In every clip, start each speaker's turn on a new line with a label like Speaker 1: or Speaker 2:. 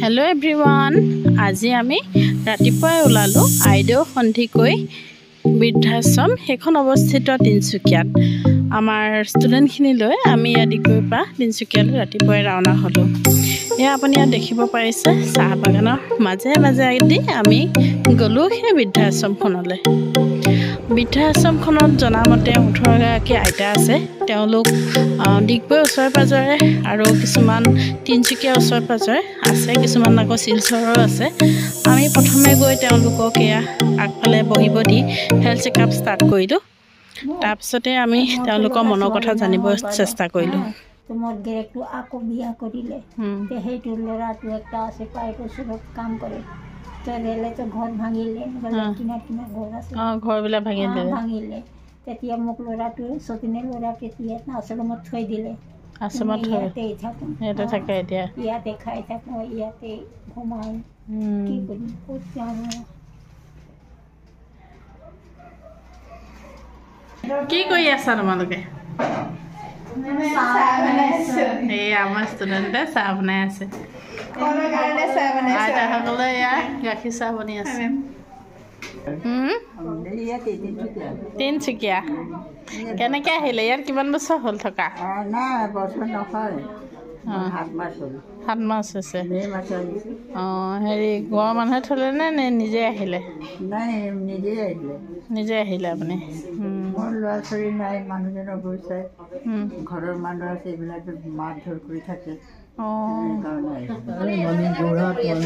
Speaker 1: Hello' everyone, আজি আমি ৰাতিপুৱাই ওলালোঁ আইদেউ সন্দিকৈ বৃদ্ধাশ্ৰম, সেইখন অৱস্থিত তিনিচুকীয়াত। আমাৰ ষ্টুডেণ্টখিনি লৈ আমি ইয়াত ডিগবৈৰ পৰা তিনিচুকীয়ালৈ ৰাতিপুৱাই ৰাওনা হ'লোঁ। এয়া আপুনি ইয়াত দেখিব পাৰিছে, চাহ বাগানৰ মাজে মাজেদি আমি গ'লোঁ সেই বৃদ্ধাশ্ৰমখনলৈ। বৃদ্ধাশ্ৰমখনত জনামতে 18গৰাকী আইতা আছে। তেওঁলোক ডিগবৈ ওচৰে পাঁজৰে আৰু কিছুমান তিনিচুকীয়া ওচৰে পাঁজৰে আছে, কিছুমান আকৌ শিলচৰৰো আছে। আমি প্ৰথমে গৈ তেওঁলোকক এয়া আগফালে বহিব দি হেল্থ চেকআপ ষ্টাৰ্ট কৰিলোঁ। তাৰপিছতে আমি তেওঁলোকৰ মনৰ কথা জানিব চেষ্টা কৰিলোঁ।
Speaker 2: মোৰ গেৰেকটো আকৌ বিয়া কৰিলে, সেইটো ল'ৰাটো এটা আছে, পাইপৰ ওচৰত কাম কৰে। ৰেলেতো ঘৰ ভাঙিলে, কিনা কিনা ঘৰ আছে,
Speaker 1: ঘৰবিলাক ভাঙিলে।
Speaker 2: ভাঙিলে তেতিয়া মোক ল'ৰাটো, সতীনে ল'ৰা তেতিয়া আশ্ৰমত থৈ দিলে।
Speaker 1: আশ্ৰমত থৈ
Speaker 2: ইয়াতে থাকোঁ,
Speaker 1: ইয়াতে থাকে এতিয়া,
Speaker 2: ইয়াতে খাই থাকোঁ, ইয়াতে ঘুমাই। কি কৰিম, ক'ত যাম?
Speaker 1: কি কৰি আছা তোমালোকে? এই আমাৰ ষ্টুডেণ্টে চাহ বনাই আছে। আইতাসকলে ইয়াৰ গাখীৰ চাহ বনি আছে। তিনিচুকীয়া কেনেকে আহিলে? ইয়াত কিমান বছৰ হ'ল থকা? 7 মাহ হৈছে। অঁ, হেৰি ঘৰৰ মানুহে থলে নে নে নিজে আহিলে?
Speaker 3: নাই, নিজে আহিলে।
Speaker 1: নিজে আহিলে আপুনি?
Speaker 3: মোৰ ল'ৰা ছোৱালী নাই, মানুহজনৰ গৈছে, ঘৰৰ মানুহ আছে, এইবিলাক মাৰ ধৰ কৰি থাকে।
Speaker 4: One is Jorhat, one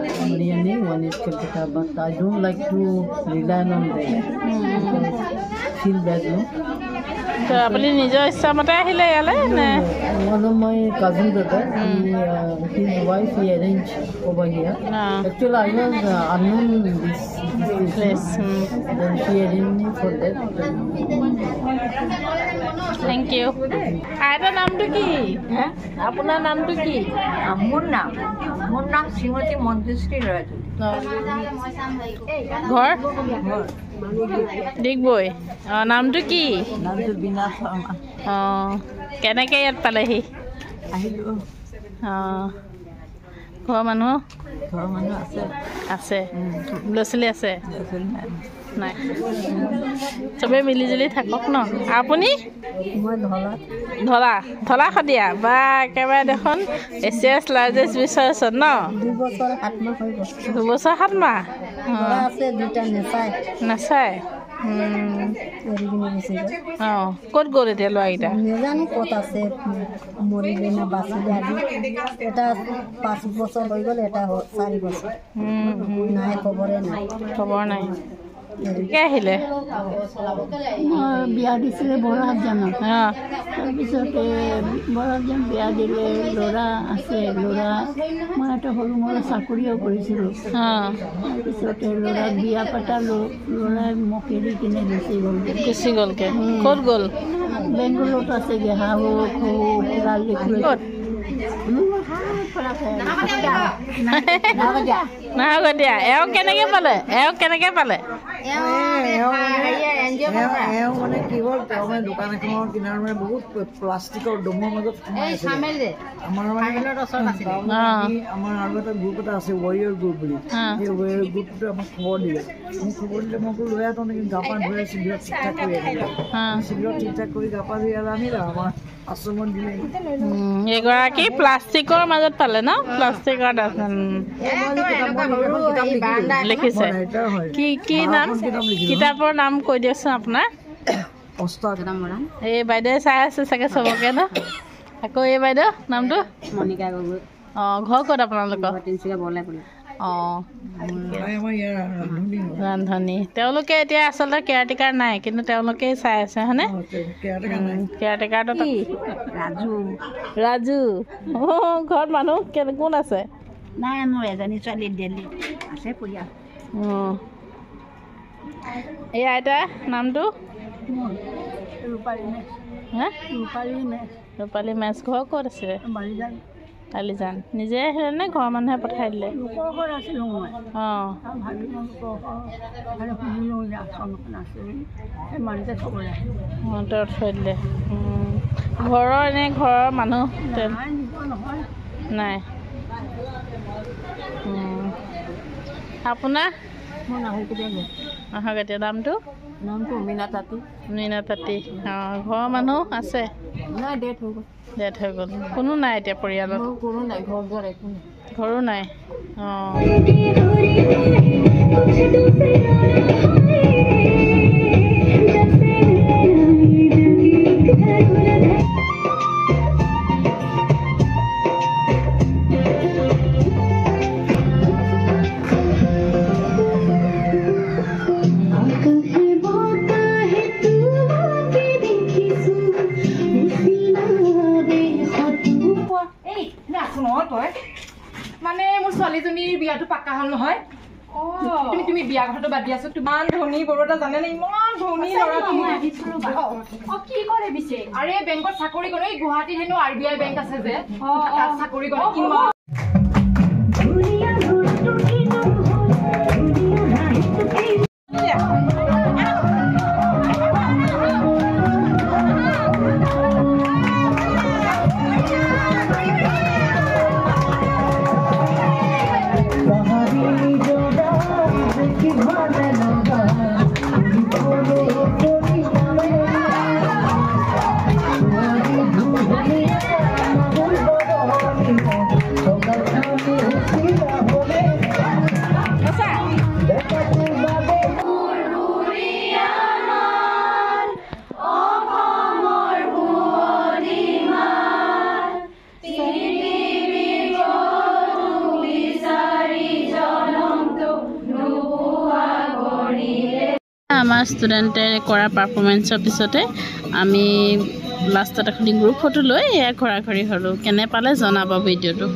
Speaker 4: is Mariani, one is Calcutta, but I don't like to rely on them. Feel bad, no?
Speaker 1: তো আপুনি নিজৰ ইচ্ছামতে আহিলে ইয়ালৈ নে?
Speaker 4: One of my cousin brother, he, his wife, he arranged over here. Actually, I was unknown this
Speaker 1: place.
Speaker 4: Then she arranged me for that.
Speaker 1: Thank you. আইতাৰ নামটো কি? আপোনাৰ নামটো কি?
Speaker 3: মোৰ নাম, মোৰ নাম শ্ৰীমতী মঞ্জুশ্ৰী ৰয়।
Speaker 1: ঘৰ ডিগবৈ। অঁ, নামটো কি?
Speaker 3: নামটো বীণা শৰ্মা।
Speaker 1: অঁ, কেনেকৈ ইয়াত পালেহি?
Speaker 3: আহিলোঁ।
Speaker 1: অঁ, ঘৰৰ মানুহ?
Speaker 3: ঘৰৰ মানুহ আছে।
Speaker 1: আছে। ল'ৰা ছোৱালী আছে?
Speaker 3: ল'ৰা ছোৱালী নাই।
Speaker 1: নাই। চবেই মিলি জুলি থাকক ন। আপুনি?
Speaker 3: মই ধলা।
Speaker 1: ধলা, ধলা শদিয়া বা একেবাৰে দেখোন এছিয়াছ লাৰ্জেষ্ট বিচৰ ওচৰত ন?
Speaker 2: 2 বছৰ 7 মাহ হৈ গ'ল।
Speaker 1: 2 বছৰ 7 মাহ।
Speaker 2: আছে দুটা, নেচায়।
Speaker 1: নাচায়।
Speaker 2: এৰি কিনে গুচি গ'ল।
Speaker 1: অঁ, ক'ত গ'ল এতিয়া ল'ৰাকেইটা?
Speaker 2: নেজানো ক'ত আছে, মৰিলে নে বাচিলে। আজি এটা 5 বছৰ হৈ গ'ল, এটা 4 বছৰ। নাই, খবৰে নাই।
Speaker 1: খবৰ নাই। কেতিয়া আহিলে?
Speaker 2: মই বিয়া দিছিলে বৰাহজানত। তাৰপিছতে বৰাহজান বিয়া দিলে, ল'ৰা আছে। ল'ৰা, মই এটা সৰু মৰু চাকৰিও কৰিছিলোঁ। তাৰপিছতে ল'ৰাক বিয়া পাতালোঁ, ল'ৰাই মোক এৰি কিনে গুচি গ'ল।
Speaker 1: গুচি গ'লগে? ক'ত গ'ল?
Speaker 2: বেংগলত আছেগৈ, শাহু শহু লালি।
Speaker 1: ক'ত? নাহৰকটীয়া। এওঁক কেনেকে পালে? এওঁক কেনেকে পালে?
Speaker 3: এওঁ মানে কি হ'ল, তেওঁ মানে দোকান এখনৰ কিনাৰত মানে বহুত প্লাষ্টিকৰ দমৰ মাজত সোমাই আছিলে। আমাৰ মানে আমাৰ আৰু এটা গ্ৰুপ এটা আছে, ৱাৰিয়ৰ গ্ৰুপ বুলি। সেই ৱাৰিয়ৰ গ্ৰুপটোৱে আমাক খবৰ দিলে। মোক খবৰ দিলে, মই ক'লো লৈ আহ তহঁতে, গা পা ধুৱাই চিভিলত ঠিক ঠাক কৰি আনিলে। চিভিলত ঠিক ঠাক কৰি গা পা ধুই ইয়ালৈ আনিলে, আমাৰ আশ্ৰমত দিলে।
Speaker 1: এগৰাকী প্লাষ্টিকৰ মাজত পালে ন? প্লাষ্টিকৰ লিখিছে। কি কি নাম কিতাপৰ নাম কৈ দিয়কচোন আপোনাৰ। এই বাইদেৱে চাই আছে চাগে চবকে ন? আকৌ এই বাইদেউ নামটো?
Speaker 5: মণিকা গগৈ।
Speaker 1: অঁ, ঘৰ ক'ত আপোনালোকৰ?
Speaker 5: তিনিচুকীয়া বৰলাইপুলি।
Speaker 1: অঁ, ৰান্ধনী। তেওঁলোকে এতিয়া আচলতে কেয়াৰটেকাৰ নাই, কিন্তু তেওঁলোকেই চাই আছে, হয়নে? কেয়াৰটেকাৰটো
Speaker 5: ৰাজু।
Speaker 1: ৰাজু। অঁ, ঘৰত মানুহ কোন আছে?
Speaker 5: নাই, মোৰ এজনী ছোৱালী দিল্লীত আছে, পৰিয়াল।
Speaker 1: অঁ, এই আইতা নামটো?
Speaker 2: ৰূপালী মেচ।
Speaker 1: হা?
Speaker 2: ৰূপালী মেচ।
Speaker 1: ৰূপালী মেচ। ঘৰ ক'ত আছিলে?
Speaker 2: বালিজান।
Speaker 1: বালিজান। নিজে আহিলে নে ঘৰৰ মানুহে পঠাই দিলে?
Speaker 2: লোকৰ ঘৰত আছিলোঁ মই। ভাবিলোঁ লোকৰ ঘৰ আৰু শুনিলোঁ যে আশ্ৰম এখন আছে বুলি, সেই মানুহতে থ'বলৈ আহিলোঁ।
Speaker 1: অঁ, তেওঁ থৈ দিলে। ঘৰৰ এনেই ঘৰৰ মানুহ
Speaker 2: নাই, নিজৰ নহয়।
Speaker 1: নাই। আপোনাৰ?
Speaker 4: মোৰ নাহৰকটীয়া।
Speaker 1: নাহৰকটীয়া। নামটো?
Speaker 4: নামটো মীনা তাঁতী।
Speaker 1: মীনা তাঁতী। অঁ, ঘৰৰ মানুহ আছে?
Speaker 4: নাই, ডেথ হৈ গ'ল।
Speaker 1: ডেথ হৈ গ'ল। কোনো নাই এতিয়া পৰিয়ালত?
Speaker 4: কোনো নাই, ঘৰ দুৱাৰ একো নাই।
Speaker 1: ঘৰো নাই। অঁ।
Speaker 6: মানে মোৰ ছোৱালীজনীৰ বিয়াটো পাক্কা হ'ল নহয়। তুমি তুমি বিয়া কথাটো বাদ দিয়াচোন। ইমান ধনী বৰুৱা এটা জানে নে? ইমান ধনী ল'ৰাটো। কি কৰে পিছে? আৰে বেংকত চাকৰি কৰে। এই গুৱাহাটীত হেনো RBI bank আছে যে, তাত চাকৰি কৰে। কিমান
Speaker 1: আমাৰ ষ্টুডেণ্টে কৰা পাৰফৰ্মেঞ্চৰ পিছতে আমি লাষ্টত এখন গ্ৰুপ ফটো লৈ এয়া ঘৰা ঘৰি হ'লোঁ। কেনে পালে জনাব ভিডিঅ'টো।